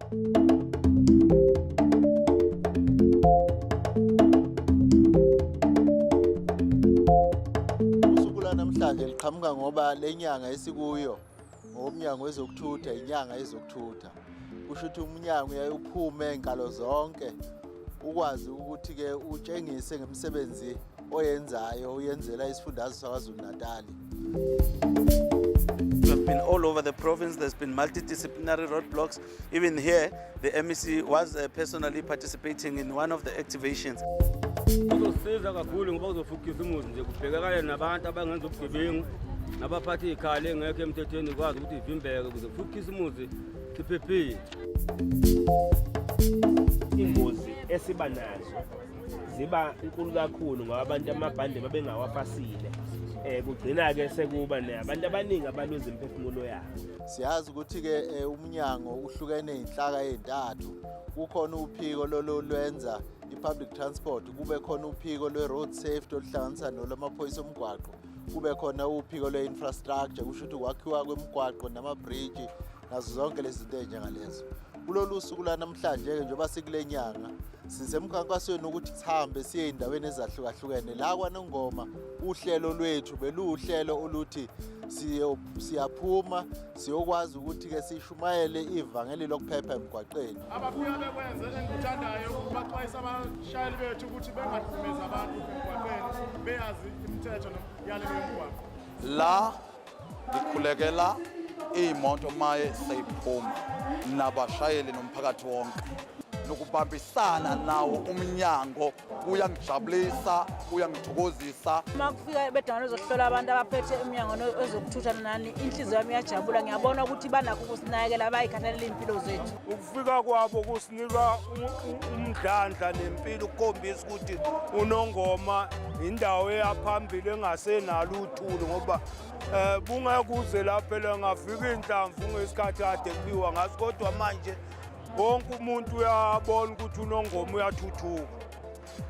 Usuku lwanamhlanje liqhamuka ngoba le nyanga esikuyo ngokomnyango wezokuthutha, inyanga yezokuthutha. Kusho ukuthi umnyango uyaye uphume nkalo zonke ukwazi ukuthi-ke utshengise ngemisebenzi oyenzayo uyenzela isifundazwe saKwaZulu-Natali. We've been all over the province. There's been multidisciplinary roadblocks. Even here, the MEC was personally participating in one of the activations. Kuzosiza kakhulu ngoba kuzofukisa umuzi nje, kubhekakale nabantu abangenza ubugebengu nabaphatha iy'khali engekho emthethweni, kwazi ukuthi ivimbeke ukuze kufukise umuzi siphephile. Ingozi esiba nazo ziba nkulu kakhulu ngoba abantu amabhande babengawafasile, kugcina-ke sekuba nabantu abaningi abaluza imiphefumulo yabo. Siyazi ukuthi-ke umnyango uhlukene iy'nhlaka ey'ntathu. Kukhona uphiko lolu lwenza i-public transport, kube khona uphiko lwe-road safety oluhlanganisa nolwamaphoyisa omgwaqo, kube khona uphiko lwe-infrastructure, kusho ukuthi ukwakhiwa kwemigwaqo namabhriji nazo zonke lezi zinto ey'njengalezo. Kulolu suku lwanamhlanje-ke, njengoba sikule nyanga, sisemkhankasweni ukuthi sihambe siye ey'ndaweni ezahlukahlukene. La kwaNongoma uhlelo lwethu beluwuhlelo oluthi siyaphuma siyokwazi ukuthi-ke sishumayele ivangeli lokuphepha emgwaqeni. Abafika bekwenze engikuthandayo ukubaxwayisa abashayeli bethu ukuthi bengahlukumezi abantu emgwaqeni, beyazi imithetho nemiyalelo yomgwaqo. La ngikhulekela iy'moto maye seyiphuma nabashayeli nomphakathi wonke, nokubambisana nawo umnyango kuyangijabulisa, kuyangithokozisa. Uma kufika bedangane ezokuhlola abantu abaphethe umnyango wezokuthutha nani, inhliziyo yami iyajabula. Ngiyabona ukuthi banakho ukusinakekela, bayikhathalela iy'mpilo zethu. Ukufika kwabo kusinika umdlandla nempilo, ukukhombisa ukuthi uNongoma indawo eyaphambili engasenalo uthuli, ngoba bungeke uze la phela ngafika inhlamvu ngesikhathi kade kuliwa ngaso, kodwa manje wonke umuntu uyabona ukuthi uNongoma uyathuthuka.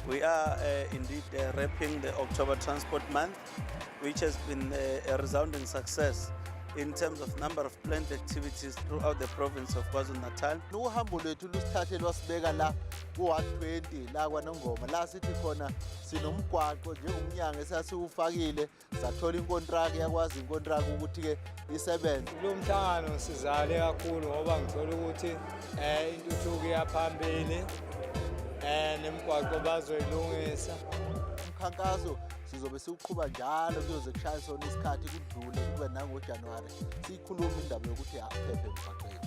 We are indeed wrapping the October Transport Month, which has been a resounding success in terms of number of planned activities throughout the province of KwaZulu-Natal. Uhambo lwethu lusithathe lwasibeka la ku-ward 20 la kwaNongoma, la sithi khona sinomgwaqo njengomnyango esasiwufakile, sathola inkontraki, yakwazi inkontraki ukuthi-ke isebenze. Kulo mhlangano ngisizakale kakhulu ngoba ngithola ukuthi intuthuko iyaphambili, nemigwaqo bazoyilungisa. Umkhankaso sizobe siwuqhuba njalo kuyoze kushaye sona isikhathi, kudlule kube nangoJanuwari siyikhuluma indaba yokuthi aphephe emgwaqeni.